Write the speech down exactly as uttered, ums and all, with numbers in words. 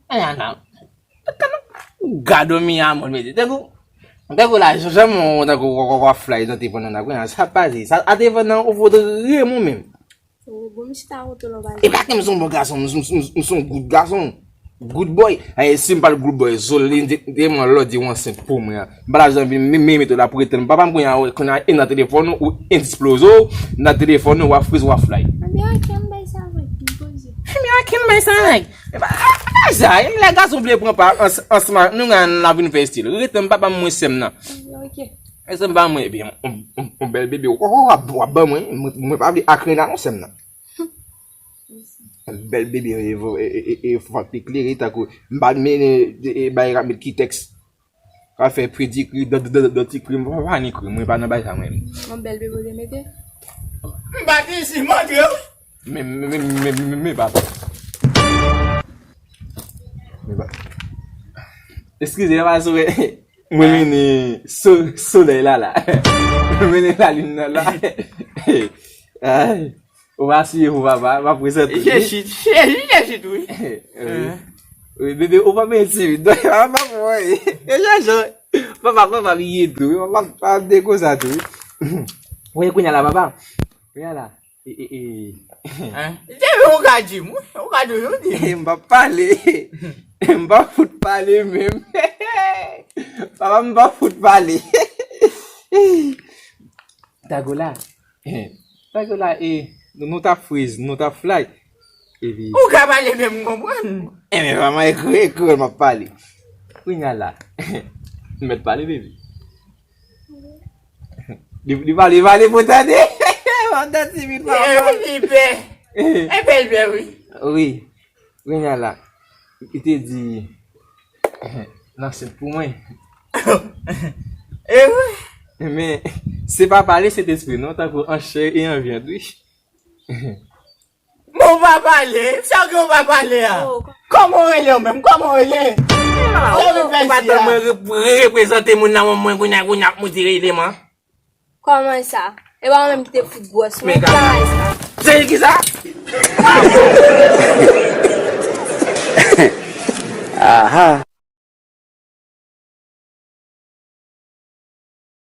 Anana. Gado mi amon, mete. Tankou, tankou la, janm ou tankou w ap fly nan telefòn nan, sa pa di. Sa, a telefòn nan, ou fout remon menm. Bon, misye ta woto lò ba. E pa ke m se yon bon gason, m se yon good gason. Good boy. Aye, si m pa t good boy, Zolin te, te mwen lòd di w ansent pou mwen. M pa t ap janm vin men, men mete w la pou etann. Papa m kounye a, kounye a, e nan telefòn ou, ou endispoze w, nan telefòn ou, w ap friz, w ap fly. Ebyen, ok, m bay sa avèk, m poze. Ebyen, ok, m bay sa avèk. E pa, e pa sa, e lè gason vle pran pa, ans, ansman, nou gen la vin fè estil. Rete m, papa m, mwen sè m nan. Ok. E sè m pa mwen, ebyen, on, on, on bèl bebe, w, w, w ap, w ap ban mwen, mwen, mwen pa vle akrena non sè m nan. Bèl bebe, e, e, e, e, e, fòk te klere, tankou, m pa mennen, e, e, bay rap met kitèks. Ka fè pedikri, dan, dan, dan, dantikri, mwen pa ni kri, mwen pa nan bay sa mwen. Yon bèl bebe w te mete? M pa te isi, montre w. Men, men, men, men, men, men, papa. Men, papa. Eskize, papa, sou, mwen mennen so, solèy la, la. Mwen mennen lalin nan, la. Ay. Ou pa siye pou papa, m ap prezante. Chèchit, chèchit, chèchit, wi. Wi. Wi, bebe, ou pa menm timid. Non, papa, mwen. E jan jan. Papa, papa, li ye tou, wi. Papa, pa de konsa tou, wi. Wi, kounye a la, papa. Kounye a la. E, e, e. Hein? Se vre, ou ka di m, wi. Ou ka toujou di m. M pa pale. M pa fout pale menm. Papa, m pa fout pale. Tago la. Tago la, e, nou, nou t ap friz, nou t ap fly. Epi ou ka pale menm, m konprann. Enben, pa mwen ekri, ekri, m ap pale. Kounye a la. M mèt pale, baby. Li, li pale, li pale pou tande. Pandan ti minit, pa pale. Li pè. E bèl pè, wi. Wi. Kounye a la. Li te di, l ansent pou mwen. E wi. Men, se pa pale, se te espri, non, tankou an chè e an vyann, wi. Bon, ou pa pale. Sa w gen ou pa pale a? Oh, kò- Kòman w rele w menm? Kòman w rele? Ou pa tann mwen re-, re-, reprezante moun nan, mwen, kounye a, kounye a, ap moute eleman. Kòman sa? E pa ou menm ki te fout gwòs mwen. Men gade. Bagay sa. Se ki sa? Aha.